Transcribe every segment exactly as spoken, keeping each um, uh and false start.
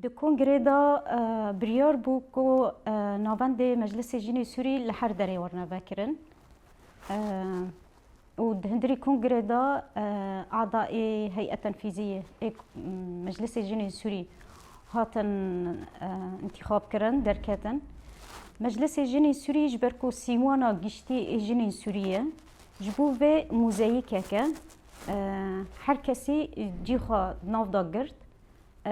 Di kongrê de e, biryar bû ku e, navendê Meclisê Jinê Sûrî li her derê werine vekirin. E, û di hundirî kongrê de e, ada ê heyet tenfîzî ê Meclisê Jinê Sûrî hatin e, întîxab kirin, derketin. Meclisê Jinê Sûrî ji ber ku sîmwana giştî ê jinên Sûrî ye, ji bo vê muzeyîkek e. E, her kesî cî xwe nav da girt. E,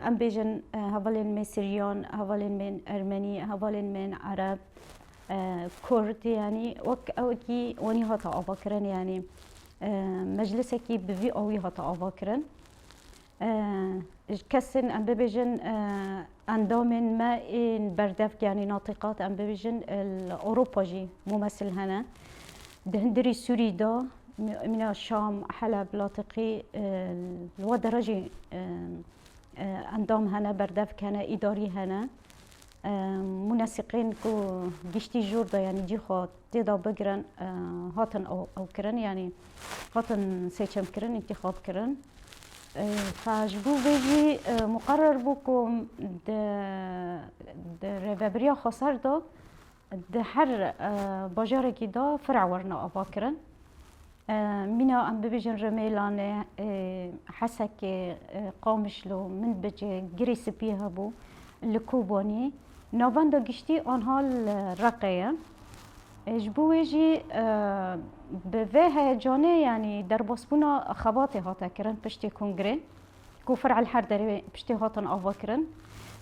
em bêjin e, hevalên me Siryan, hevalên me Ermenî, hevalên me Ereb, e, Kurd, yanî wek ewekî wanî hate avakirin, yanî e, meclisekî bi vî awî hate avakirin. E, ji kesên em bibêjin e, endamên me ên berdevk, yanî natîqat em bibêjin e, li Ewropa jî mumesil hene. Di hundirî Sûrî de, mî-, mîna Şam, Heleb, Latiqî, e, li we dere jî e, e, endam hene, berdevk hene, îdarî hene. E, munesîqên ku giştî jor de, yanî cî xwe tê de bigirin, e, hatin ew, ew kirin, yanî hatin seçem kirin, întîxab kirin. E, fa ji bo vê jî e, muqerer bû ku di, di rêvebiriya xweser de di her e, bajarekî de fira werine avakirin. E, mîna em bibêjin Rimêlanê, e, Hesekê, e, Qamişlo, Minbicê, Girê Spî hebû, li Kobanî. Navenda giştî anha li Reqê ye. E, ji bo wê jî e, bi vê heyecanê, yanî derbasbûna xebatê hate kirin piştî kongrê. Ku fer'el her derê piştî hatin avakirin.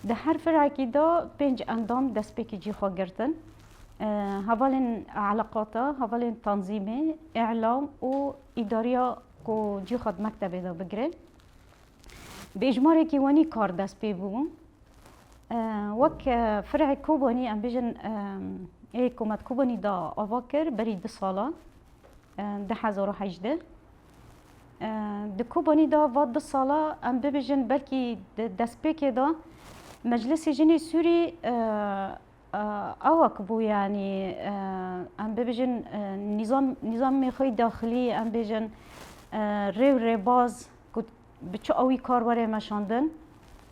Di her fer'ekî de pênc endam destpêkî cî xwe girtin. E, hevalên eleqata, hevalên tanzîmê, îlam û îdariya ku cî xwe di mektebê de bigire. Bi îcmarekî wenî kar dest pê bû. E, wek e, fer'ê Kobanî, em bêjin, e, ê ku me di Kobanî de ava kir, berî du sala, e, du hezar û hejdeh. E, di Kobanî de va du sala, em bibêjin, belkî di destpêkê de Meclisê Jinê Sûrî, e, e, awak bû, yanî, e, em bibêjin, e, nîzam, nîzamê xwe yî daxilî, em bêjin, e, rê û rêbaz ku bi çi awî kar were meşandin.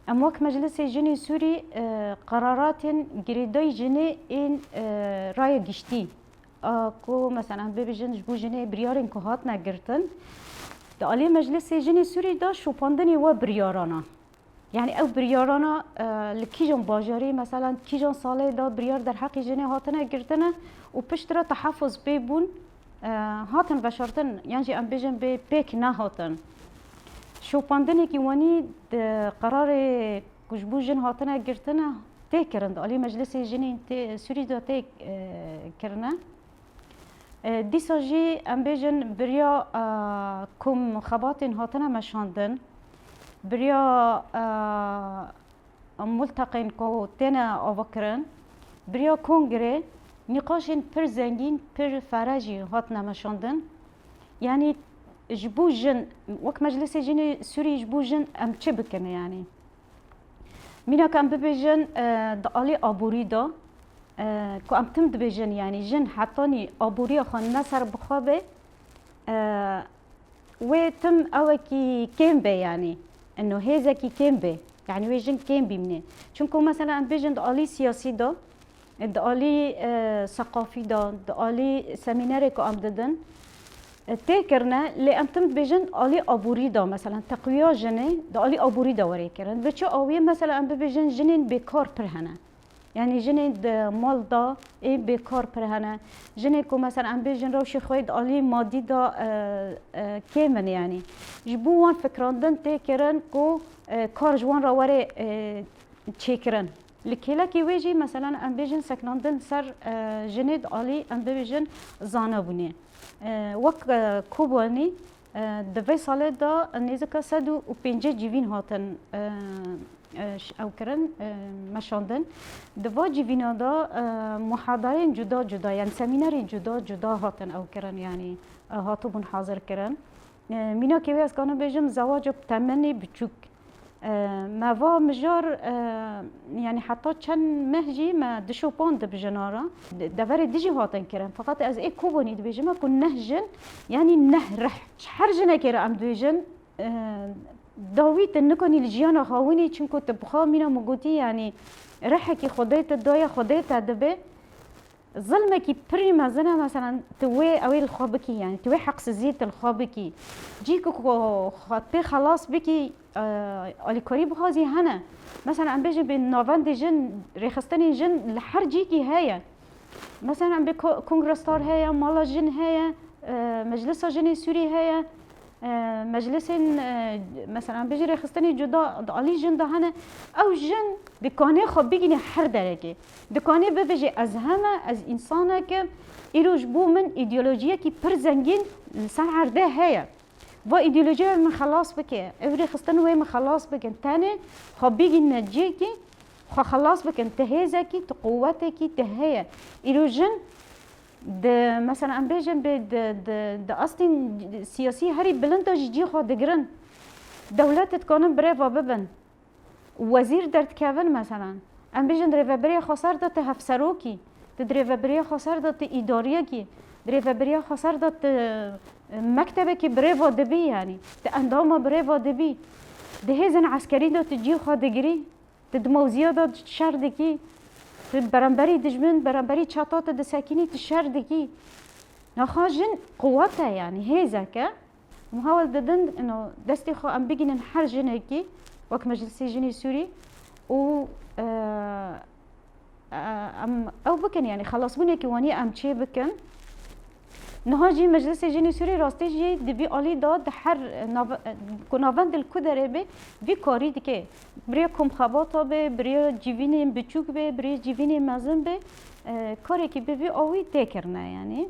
Em wek Meclisê Jinê Sûrî, e, qeraratên girêdayî jinê ên, e, raya giştî, e, ku, mesela, em bibêjin ji bo jinê biryarên ku hatine girtin, di alî Meclisê Jinê Sûrî de şopandinê we biryarana. Yanî ew biryarana, e, li kîjan bajarî, mesela, kîjan salê de biryar derheqî jinê hatine girtine û piştre tehaffuz pê bûn, e, hatin veşartin, yan jî em bêjin bê pêk nehatin. Şopandinekî wenî di qerarê ku ji bo jin hatine girtine tê kirin, di alî Meclisê Jinên tê, Sûrî de tê, e, kirine. E, dîsa jî em bêjin biriya, e, ku xebatên hatine meşandin, biriya, e, multeqên ku têne avakirin, biriya kongrê, nîqaşên pir zengîn, pir fere jî hatine meşandin. Yanî ji bo jin, wek Meclisê Jinê Sûrî ji bo jin em çi bikin yanî? Mîna ku em bibêjin, e, di alî aborî de, e, ku em tim dibêjin, yanî jin hetanî aboriya xwe ne ser bi xwe be, e, wê tim ewekî kêm be, yanî ino hêzekî kêm be, yanî wê jin kêm bîmîne. Çunku mesela em bêjin di alî siyasî de, di alî, e, seqafî de, di alî semînerê ku em didin, e, tê kirine, lê em tim dibêjin alî aborî de, mesela teqwiya jinê di alî aborî de were kirin. Bi çi awiyê, mesela em bibêjin jinên bêkar pir hene. Yanî jinên di mal de ê bêkar pir hene. Jinên ku, mesela, em bêjin rewşê xwe di alî madî de, e, e, kêm in, yanî. Ji bo wan fikrandin tê kirin ku, e, kar ji wan re were, e, çêkirin. Li kêlekê wê jî, mesela, em bêjin sekinandin ser, e, jinê di alî, em bibêjin, zanebûnê. E, wek, e, Kobanî, e, di vê salê de nêzîka sed û pêncî civîn hatin, e, e, ş-, ew kirin, e, meşandin. Di va civîna de, e, muhadarên cuda cuda, yanî semînerên cuda cuda hatin ew kirin, yanî, e, hatibûn hazir kirin. E, mînakê wê ez kanim bêjim, zewaca bi temenê biçûk. E, me va mijar, e, yanî heta çend meh jî me dişopand bi jina re. De-, deverê dijî hatin kirin. Feqet ez ê Kobanî dibêjim ku neh jin, yanî neh rih. Ji her jinekê re em dibêjin, e, Dawî tu nikanî li jiyana xwe winî, çimku tu bi xwe mîna min gotî, yanî rihekî Xwedê te daye, Xwedê te dibe. Zilmekî pirî mezin e, meselan, tu wê ew ê li xwe bikî, yanî tu wê heqsiziyê tu li xwe bikî. Cî ku xwe, xwe pê xelas bikî, e, alîkarî bixwazî hene. Meselan, em bêjin bi navendê jin, rêxistinên jin li her cîkî heye. Meselan, em bê ko-, Kongrestar heye, Mala Jin heye, e, Meclisa Jinê Sûrî heye, e, meclisên, e, meselan, bêjin rêxistinê cuda di alî jin de hene. Ew jin dikanê xwe bigîne her derekê. Dikanê bibêje, ez heme, ez însanek im, îro ji bo min îdeolojiyekî pir zengîn li ser erdê heye. Va îdeolojiya min xelas bike, ev rêxistin wê min xelas bikin. Tenê xwe bigîne cihekî, xwe xelas bikin. Ti hêzekî, ti quwetekî, ti heye. Îro jin di, mesela, em bêjin bê di, di, di astên siyasî herî bilind de jî cî xwe digirin. Dewlet dikanin birêva bibin. Wezîr derdikevin, meselan. Em bêjin di rêveberiya xweser de ti hevserokî, ti di rêveberiya xweser de ti îdariyekî, di rêveberiya xweser de ti, e, mektebekî birêva dibî, yanî ti endama birêva dibî. Di hêzên eskerî de ti cî xwe digirî, ti di mewziya de şer dikî, ti beramberî dijmin, beramberî çata ti disekînî, ti şer dikî. Naxa jin quwet e, yanî hêzek e. Em hewl didin, ino, destê xwe em bigînin her jinekî, wek Meclisê Jinê Sûrî û, e, e, em ew bikin, yanî xelasbûnekî wanî em çê bikin. Niha jî Meclisê Jinê Sûrî rastî jî di vî alî de di her nav-, ku navend li ku derê be, vî karî dike. Bi rêya komxebata be, bi rêya civînên biçûk be, bi rêya civînên mezin be, e, karekî bi vî awî tê kirine, yanî.